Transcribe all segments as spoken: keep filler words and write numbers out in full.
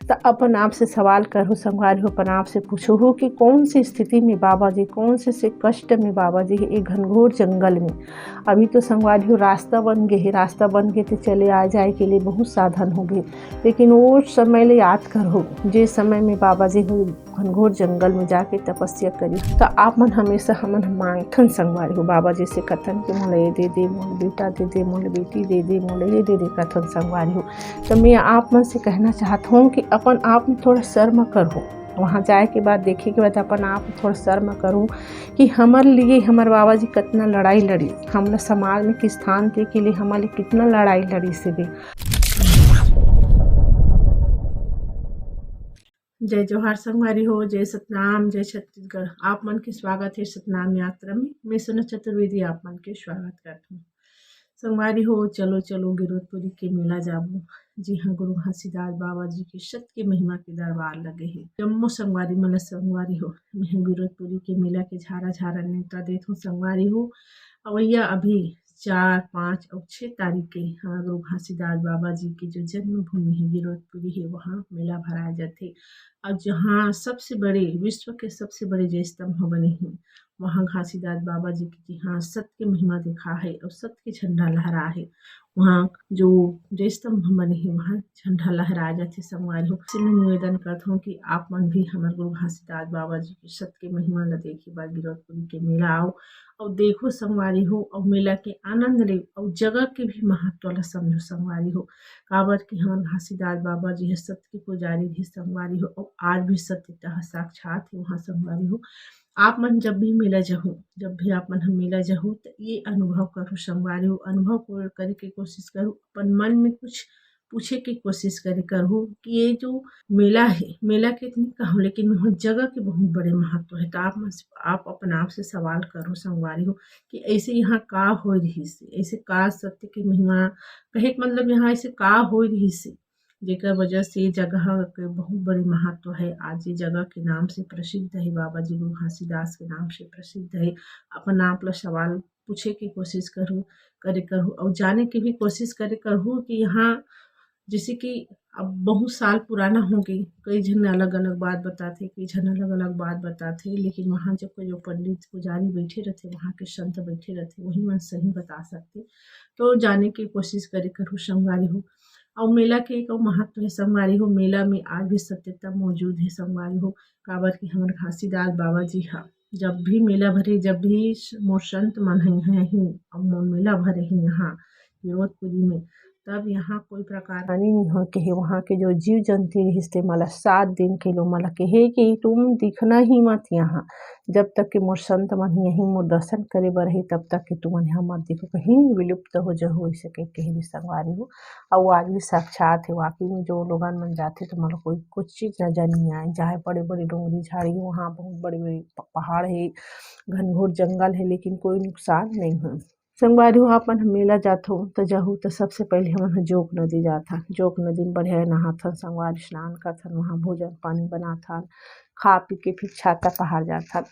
त अपन आप से सवाल करहु संगवारी हो, अपन आप से पूछहु कि कौन सी स्थिति में बाबा जी, कौन से, से कष्ट में बाबा जी हे ए घनघोर जंगल में। अभी तो संगवारी हो रास्ता बन गे हे, रास्ता बन गे त चले आ जाए के लिए बहुत साधन हो गे, लेकिन वो समय ले याद करहु जे समय में बाबा जी हो घनघोर जंगल में जाके तपस्या करी। त आप मन हमेशा हमन मांगथन संगवारी हो, बाबा जी से कथन कि मोला ये दे दे, मोला बेटा दे दे, मोला बेटी दे दे, मोला ये दे दे कथन संगवारी हो। त मैं आप मन से कहना चाहत हूँ कि अपन आप में थोड़ा शर्म करहु, वहाँ जाए के बाद, देखे के बाद अपन आप में थोड़ा शर्म करहु कि हमर लिए हमर बाबा जी कितना लड़ाई लड़ी, हमला समाज में एक स्थान दे के लिए हमर लिए कितना लड़ाई लड़ी से भी। जय जोहार संगवारी हो, जय सतनाम, जय छत्तीसगढ़। आप मन के स्वागत हे सतनाम यात्रा में। मैं सोना चतुर्वेदी आप मन के स्वागत करत हूँ। संगवारी हो, चलो चलो गिरौदपुरी के मेला जाबो, जिहाँ गुरु घासीदास बाबा जी के सत के महिमा के दरबार लगे हे। जम्मो संगवारी मन ला संगवारी हो, मैं गिरौदपुरी के मेला के झारा झारा नेवता देत हूँ संगवारी हो। अवैया अभी चार, पाँच अउ छः तारीख के, हाँ, गुरु घासीदास बाबा जी के जो जन्मभूमि हे गिरौदपुरी हे, वहाँ मेला भराए जाथे। अउ जहाँ सबसे बड़े, विश्व के सबसे बड़े जो स्तंभ बने हे, वहाँ घासीदास बाबा जी के, जिहाँ सत के महिमा दिखा हे अउ सत के झंडा लहरा हे, वहाँ जो, जो स्तंभ बने हे, वहाँ झंडा लहराए जाथे संगवारी हो। से मैं निवेदन करत हूँ कि आप मन भी हमर गुरु घासीदास बाबा जी के सत के महिमा ला देखे बर गिरौदपुरी के मेला आओ, अउ देखो संगवारी हो, अउ मेला के आनंद ले, अउ जगह के भी महत्व ला समझो संगवारी हो। काबर कि हमर घासीदास बाबा जी हे सत के पुजारी भी संगवारी हो, अउ आज भी सत्य तह साक्षात हे वहाँ संगवारी हो। आप मन जब भी मेला जहू, जब भी आप मन ह मेला जहू, त ये अनुभव करू संगवारी हो, अनुभव को करे के कोशिश करू, अपन मन में कुछ पूछे के कोशिश करे करहु कि ये जो मेला हे, मेला के इतनी कहूँ, लेकिन वहाँ जगह के बहुत बड़े महत्व हे। तो आप मन से, आप अपन आप से सवाल करहु संगवारी हो कि ऐसे यहाँ का होए रहिस हे, ऐसे का सत्य के महिमा, कहे के मतलब यहाँ ऐसे का होए रहिस हे, जेकर वजह से ये जगह के बहुत बड़े महत्व हे। आज ये जगह के नाम से प्रसिद्ध हे, बाबा जी गुरु घासीदास के नाम से प्रसिद्ध हे। अपन आप ला सवाल पूछे के कोशिश करहु, करे करहु, अउ जाने के भी कोशिश करे करहु कि यहाँ जैसे कि अब बहुत साल पुराना हो गे, कई झन अलग-अलग बात बताथे, कई झन अलग-अलग बात बताथे, लेकिन वहाँ जब कोई जो पंडित पुजारी बैठे रथे, वहाँ के संत बैठे रथे, वही मन सही बता सकथे। तो जाने के कोशिश करे करहु संगवारी हो। अउ मेला के एक अउ महत्व हे संगवारी हो, मेला में आज भी सत्यता मौजूद हे संगवारी हो, काबर कि हमर घासीदास बाबा जी ह जब भी मेला भरे, जब भी स-, मोर संत मन ह इहाँ आही, अब मोर मेला भरे ही यहाँ गिरौदपुरी में, तब यहाँ कोई प्रकार हानि नहीं हो के हे। वहाँ के जो जीव जंतु रहिस ते मला सात दिन के लो मला कहे कि तुम दिखना ही मत यहाँ, जब तक कि मोर संत मन यहीं मोर दर्शन करे बर हे, तब तक कि तुमन यहाँ मत दिखो, कहीं विलुप्त हो जाहू, ऐसे कह कहे भी संगवारी हो। अउ आज भी साक्षात हे, वाकई में जो लोगन मन जाथे तो मतलब कोई कुछ चीज नजर नहीं आए, चाहे बड़े बड़े डोंगरी झाड़ी, वहाँ बहुत बड़े बड़े प-, पहाड़ हे, घनघोर जंगल हे, लेकिन कोई नुकसान नहीं हो। संगवारी हो, आप मन मेला जाथो तो जाहू तो सबसे पहले हमन ह जोक नदी जाथन। जोक नदी में बढ़िया नहाथन संगवारी, स्नान करथन, वहाँ भोजन पानी बनाथन, खा पी के फिर छाता पहाड़ जाथन।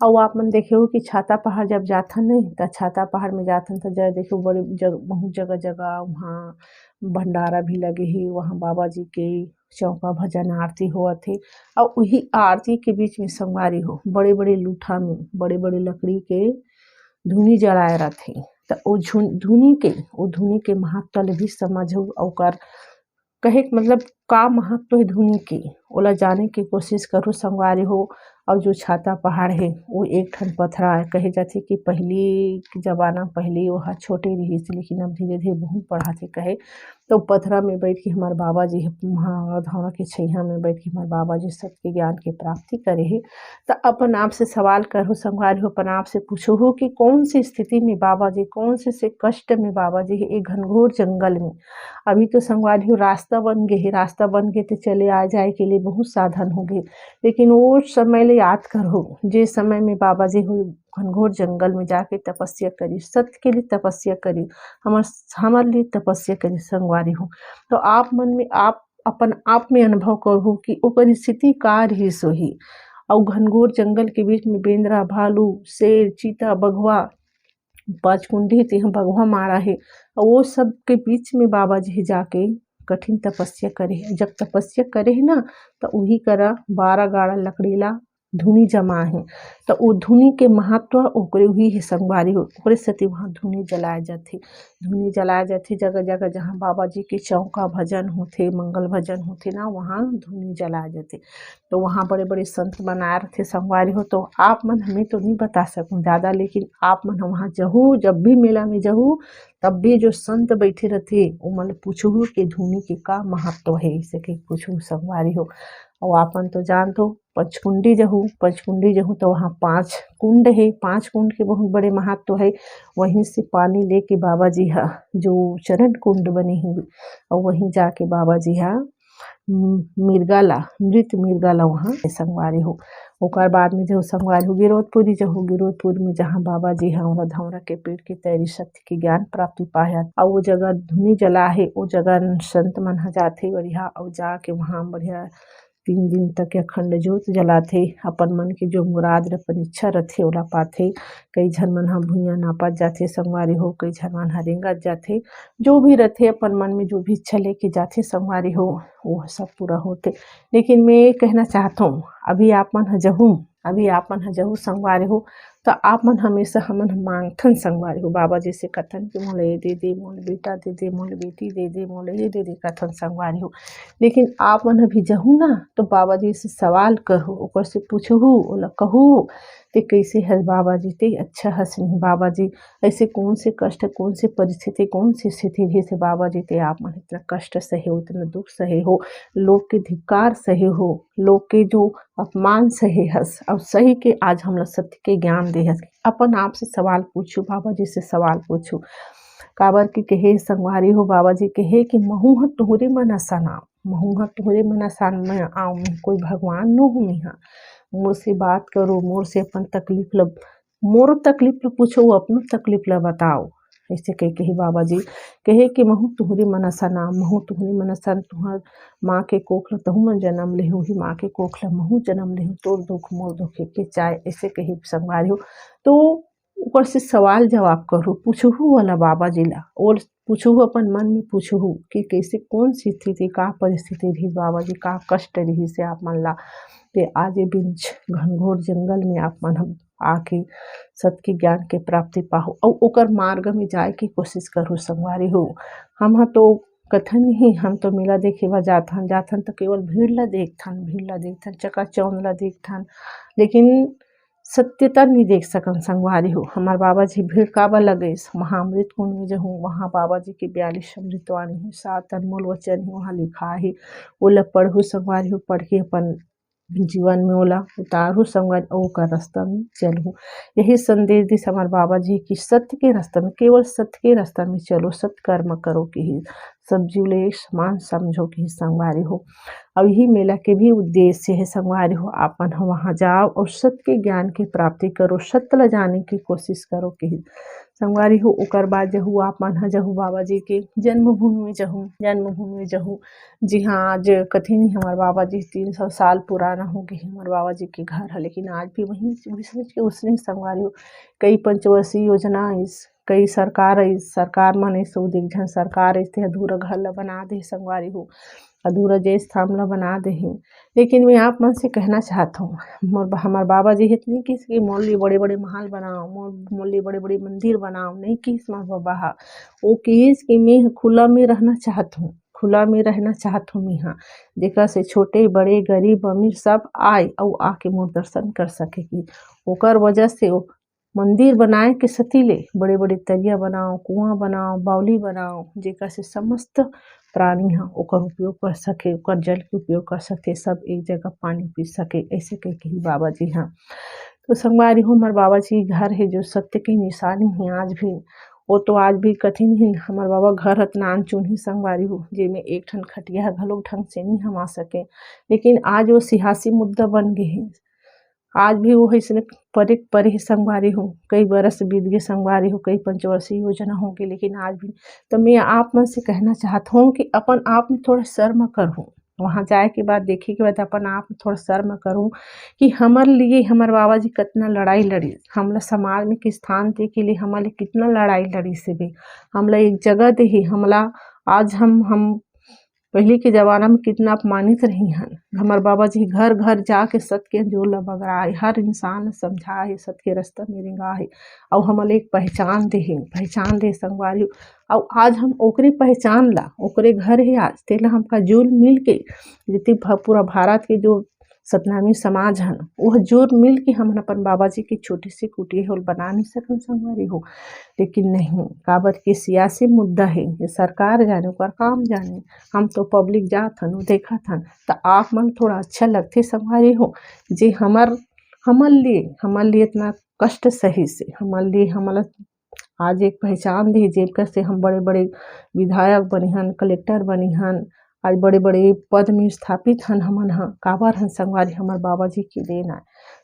अउ आप मन देखे हो कि छाता पहाड़ जब जाथन नहीं, त छाता पहाड़ में जाथन त जब देखो बड़े जग-, बहुत जगह जगह वहाँ भंडारा भी लगे हे, वहाँ बाबा जी के चौका भजन आरती होवत हे। अउ उही आरती के बीच में संगवारी हो, बड़े बड़े लूठा में बड़े बड़े लकड़ी के धुनी जलाए रथे। त ओ झुन-, धुनी के, ओ धुनी के महत्व ल भी समझो, अउ ओकर कहे के मतलब का महत्व हे धुनी के, ओला जाने के कोशिश करो संगवारी हो। अउ जो छाता पहाड़ हे, वो एक ठन पथरा हे। कहे जाथे कि पहली के जमाना, पहली वो ह छोटे रहिस, लेकिन अब धीरे-धीरे बहुत बढ़त हे कहे। तो पथरा में बैठ के हमार बाबा जी ह, वहाँ धौरा के छैया में बैठ के हमार बाबा जी सत के ज्ञान के प्राप्ति करे हे। त अपन आप से सवाल करहु संगवारी हो, अपन आप से पूछहु कि कौन सी स्थिति में बाबा जी, कौन से, से कष्ट में बाबा जी हे ए घनघोर जंगल में। अभी तो संगवारी हो रास्ता बन गे हे, रास्ता बन गे त चले आ जाए के लिए बहुत साधन हो गे, लेकिन वो समय ले याद करहु जे समय में बाबा जी हो घनघोर जंगल में जाके तपस्या करी, सत्य के लिए तपस्या करी, हमर, हमर लिए तपस्या करी संगवारी हो। तो आप मन में, आप अपन आप में अनुभव करहु कि ओकर स्थिति का रहिस होही। अउ घनघोर जंगल के बीच में बेंदरा, भालू, शेर, चीता, बघवा, पाँचकुंडी तेहा बघवा मारा हे। अउ वो सब के बीच में बाबा जी जाके कठिन तपस्या करे हे। जब तपस्या करे हे ना, त उही करा बारह गाड़ा लकड़ी ला धुनी जमा हे। त ओ धुनी के महत्व ओकरे उही हे संगवारी हो, ओकरे सेती वहाँ धुनी जलाए जाथे। धुनी जलाए जाथे जगह जगह, जहाँ बाबा जी के चौका भजन होथे, मंगल भजन होथे ना, वहाँ धुनी जलाए जाथे। तो वहाँ बड़े बड़े संत मन आए रथे संगवारी हो। तो आप मन, हमें तो नहीं बता सकूँ ज़्यादा, लेकिन आप मन वहाँ जहू, जब भी मेला में जहू, तब भी जो संत बैठे रथे, ओमन ल पूछहू कि धुनी के का महत्व हे, इसे के पूछहू संगवारी हो। और आपन तो जानत हो, पंचकुंडी जहू, पंचकुंडी जहू तो वहाँ पांच कुंड हे, पांच कुंड के बहुत बड़े महत्व हे। वहीं से पानी लेके बाबा जी हा जो चरण कुंड बने हुए, और वहीं जाके बाबा जी हा, उम, मिर्गा ला, मृत मिर्गा ला वहाँ संगवारी हो। ओकर बाद में जहू संगवारी हो गिरौदपुरी जहू, गिरौदपुर में जहाँ बाबा जी हा औंरा धौंरा के पेड़ के तैरी सत्य के ज्ञान प्राप्ति पाया, और वो जगह धुनी जला हे, वो जगह संत मन हा जाथे बढ़िया, और जाके वहाँ बढ़िया तीन दिन तक अखंड जोत जलाथे। अपन मन के जो मुराद रहे, अपन इच्छा रथे, ओला पाथे। कई झन मन ह भुइयां नापत जाथे संगवारी हो, कई झन मन ह रेंगत जाथे। जो भी रथे, अपन मन में जो भी इच्छा लेके जाथे संगवारी हो, वो सब पूरा होथे। लेकिन मैं ये कहना चाहत हूँ, अभी आप मन ह जहू, अभी आप मन ह जहू संगवारी हो, त आप मन हमेशा हमन ह मांगथन संगवारी हो। बाबा जी से कथन कि मोला ये दे दे, मोला बेटा दे दे, मोला बेटी दे दे, मोला ये दे दे कथन संगवारी हो। लेकिन आप मन अभी जहू ना, तो बाबा जी से सवाल करहू, ओकर से पूछहू, ओला कहू, "ते कैसे हस बाबा जी? ते अच्छा हस नहीं बाबा जी? ऐसे कौन से कष्ट, कौन से परिस्थिति, कौन सी स्थिति रहिस हे बाबा जी, ते आप मन इतना कष्ट सहे हो, इतना दुख सहे हो, लोग के धिक्कार सहे हो, लोग के जो अपमान सहे हस, और सही के आज हमला सत्य के ज्ञान दे हस।" अपन आप से सवाल पूछू, बाबा जी से सवाल पूछू। काबर कि कहे संगवारी हो, बाबा जी कहे कि "महू ह तुहरे मन असन आंव, महू ह तुहरे मन असन में आंव, मैं कोई भगवान नो हूँ, मैं हा मोर से बात करो, मोर से अपन तकलीफ ल, मोर तकलीफ ल पूछो, वो अपनो तकलीफ ल बताओ।" ऐसे कह कही बाबा जी, कहे कि "महू तुहरे मन असन आंव, महू तुहरे मन असन, तुहर माँ के कोख ल तहू मन जन्म लेहू, ही माँ के कोख ल महू जन्म लेहू, तोर दुख मोर दुख एके चाय।" ऐसे कही संगवारी हो। तो ओकर से सवाल जवाब करहू, पूछहू वाला बाबा जी ला, और पूछहू, अपन मन में पूछहू कि कैसे, कौन सी स्थिति, का परिस्थिति रहिस बाबा जी, का कष्ट रहिस हे आप मन ला, ते आज ये बिंच घनघोर जंगल में आप मन ह आके सत के ज्ञान के प्राप्ति पाहू, और ओकर मार्ग में जाए के कोशिश करहू संगवारी हो। हम ह तो कथन ही, हम तो मेला देखे बर जाथन, जाथन तो केवल भीड़ ला देखथन, भीड़ ला देखथन, चकाचौंध ला देखथन, लेकिन सत्यता नहीं देख सकन संगवारी हो। हमार बाबा जी भीड़ काबर लगेस, महाअमृत कुंड में जहूँ, वहाँ बाबा जी के बयालीस अमृत वाणी हे, सात अनमोल वचन हे, वहाँ लिखा हे, ओला पढ़हू संगवारी हो, पढ़ के अपन जीवन में ओला उतारहू संगवारी, अउ ओकर रास्ता में चलहू। यही संदेश दिस हमार बाबा जी कि सत्य के रास्ता में, केवल सत्य के रास्ता में चलो, सत्कर्म करो, कि ही सब जीव ले समान समझो, कि ही संगवारी हो। अब यही मेला के भी उद्देश्य हे संगवारी हो, आप मन ह वहाँ जाओ और सत्य के ज्ञान की प्राप्ति करो, सत्य ला जाने की कोशिश करो, कि ही संगवारी हो। ओकर बाद जहू आप मन ह जहू बाबा जी के जन्मभूमि में जहू, जन्मभूमि में जहू, जी हाँ, आज कथी नहीं, हमार बाबा जी तीन सौ साल पुराना हो गए, हमार बाबा जी के घर है, लेकिन आज भी वही, वही सोच के उसने संगवारी हो। कई पंचवर्षीय योजना इस, कई सरकार इस, सरकार मन इस, उद एक झन सरकार इस, ते अधूरा घर ला बना दे संगवारी हो, अधूरा जे स्थान ला बना दे हे। लेकिन मैं आप मन से कहना चाहत हूँ, मोर, हमार बाबा जी हे त नहीं किहिस कि मोर लिए बड़े-बड़े महल बनाओ, मोर, मोर लिए बड़े-बड़े मंदिर बनाओ, नहीं किहिस मोर बाबा हा। वो किहिस कि मैं खुला में रहना चाहत हूँ, खुला में रहना चाहत हूँ मैं हा, जेकर से छोटे, बड़े, गरीब, अमीर सब आए अउ आके मोर दर्शन कर सके। कि ओकर वजह से वो मंदिर बनाए के सेती ले बड़े-बड़े तरिया बनाओ, कुआँ बनाओ, बावली बनाओ, जेकर से समस्त प्राणी ह ओकर उपयोग कर सके, ओकर जल के उपयोग कर सके, सब एक जगह पानी पी सके, ऐसे कह के ही बाबा जी ह। तो संगवारी हो, हमार बाबा जी घर हे जो सत्य के निशानी हे आज भी। वो तो आज भी कठिन ही, हमार बाबा घर ह त नान चुन ही संगवारी हो, जेमे एक ठन खटिया ह घलो ढंग से नहीं हमा सके, लेकिन आज वो सियासी मुद्दा बन गए हे। आज भी वो अइसने परे के परे हे संगवारी हो, कई बरस बीत गए संगवारी हो, कई पंचवर्षीय योजना हो गए, लेकिन आज भी। तो मैं आप मन से कहना चाहत हूँ कि अपन आप में थोड़ा शर्म करहू, वहाँ जाए के बाद, देखे के बाद अपन आप में थोड़ा शर्म करहू कि हमर लिए हमर बाबा जी कितना लड़ाई लड़ी, हमला समाज में के स्थान दे के लिए हमला कितना लड़ाई लड़ी से भी, हमला एक जगह दे ही, हमला आज हम, हम पहली के जमाना में कितना अपमानित रही हन। हमर बाबा जी घर घर जाके सत के अंजोर ला बगराए, हर इंसान ला समझाए, सत के रास्ता में रेंगाए, अउ हमन ला एक पहचान दे हे, पहचान दे संगवारी हो। अउ आज हम ओकरे पहचान ला, ओकरे घर हे आज, तेला हमका जुल मिल के, जितनी भ-, पूरा भारत के जो सतनामी समाज हन, वह जुल मिल के हमन अपन बाबा जी के छोटी सी कुटिया होल बना नहीं सकन संगवारी हो। लेकिन नहीं, काबर के सियासी मुद्दा हे, ये सरकार जाने, ओकर काम जाने। हम तो पब्लिक जात हन, देखत हन, त आप मन थोड़ा अच्छा लगथे संगवारी हो, जे हमर, हमर लिए, हमर लिए इतना कष्ट सही से, हमर लिए, हमला आज एक पहचान दे, जेकर से हम बड़े-बड़े विधायक बने हन, कलेक्टर बने हन, आज बड़े-बड़े पद में स्थापित हन हमन ह। काबर हन संगवारी, हमर बाबा जी के देन आय।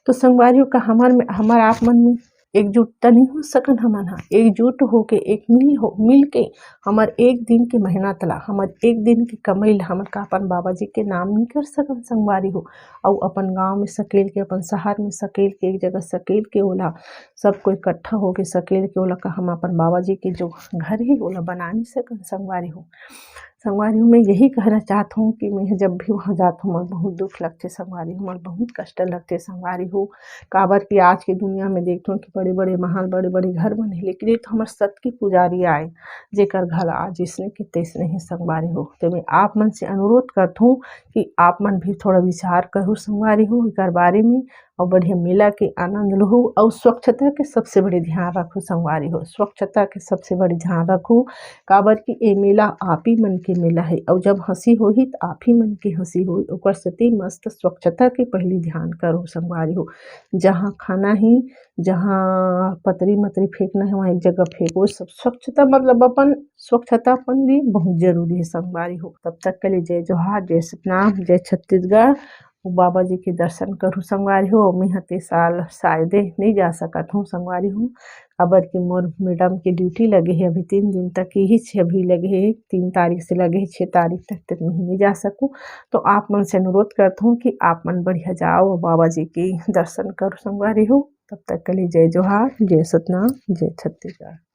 तो संगवारी हो, का हमर में, हमर आप मन में एकजुटता नहीं हो सकन हमन ह? एकजुट होके, एक मिल हो, मिल के हमर एक दिन के मेहनत ला, हमर एक दिन के कमई ला हमन का अपन बाबा जी के नाम नहीं कर सकन संगवारी हो? अउ अपन गांव में सकेल के, अपन शहर में सकेल के, एक जगह सकेल के ओला सब कोई इकट्ठा होके सकेल के ओला का हम अपन बाबा जी के जो घर हे ओला बना नहीं सकन संगवारी हो। संगवारी हो, मैं यही कहना चाहत हूँ कि मैं जब भी वहाँ जात हूँ, मोला बहुत दुख लगथे संगवारी हो, मोला बहुत कष्ट लगथे संगवारी हो। काबर कि आज के दुनिया में देखथन कि बड़े-बड़े महल, बड़े-बड़े घर बने, लेकिन ये तो हमर सत के पुजारी आय, जेकर घर आज इसने के तैसने हे संगवारी हो। तो मैं आप मन से अनुरोध करथूं कि आप मन भी थोड़ा विचार करू संगवारी हो एकर बारे में, अउ बढ़िया मेला के आनंद लहू, अउ स्वच्छता के सबसे बड़े ध्यान रखू संगवारी हो, स्वच्छता के सबसे बड़े ध्यान रखू। काबर कि ए मेला आप ही मन के मेला हे, अउ जब हंसी होही त आप ही मन के हंसी होही। ओकर सेती मस्त स्वच्छता के पहली ध्यान करो संगवारी हो। जहाँ खाना ही, जहाँ पतरी मतरी फेंकना है, वहाँ एक जगह फेंको। सब स्वच्छता, मतलब अपन स्वच्छता अपन लिए बहुत जरूरी है संगवारी हो। तब तक के लिए जय जोहार, जय सतनाम, जय छत्तीसगढ़। अउ बाबा जी के दर्शन करू संगवारी हो। मैं ह ते साल शायदे नहीं जा सकत हूँ संगवारी हो, काबर कि मोर मैडम के ड्यूटी लगे हे अभी तीन दिन तक, यही छे अभी लगे हे, तीन तारीख से लगे हे, छः तारीख तक, तक मैं नहीं जा सकूँ। तो आप मन से अनुरोध करत हूँ कि आप मन बढ़िया जाओ, बाबा जी के दर्शन करो संगवारी हो। तब तक के लिए जय जोहार, जय सतनाम, जय छत्तीसगढ़।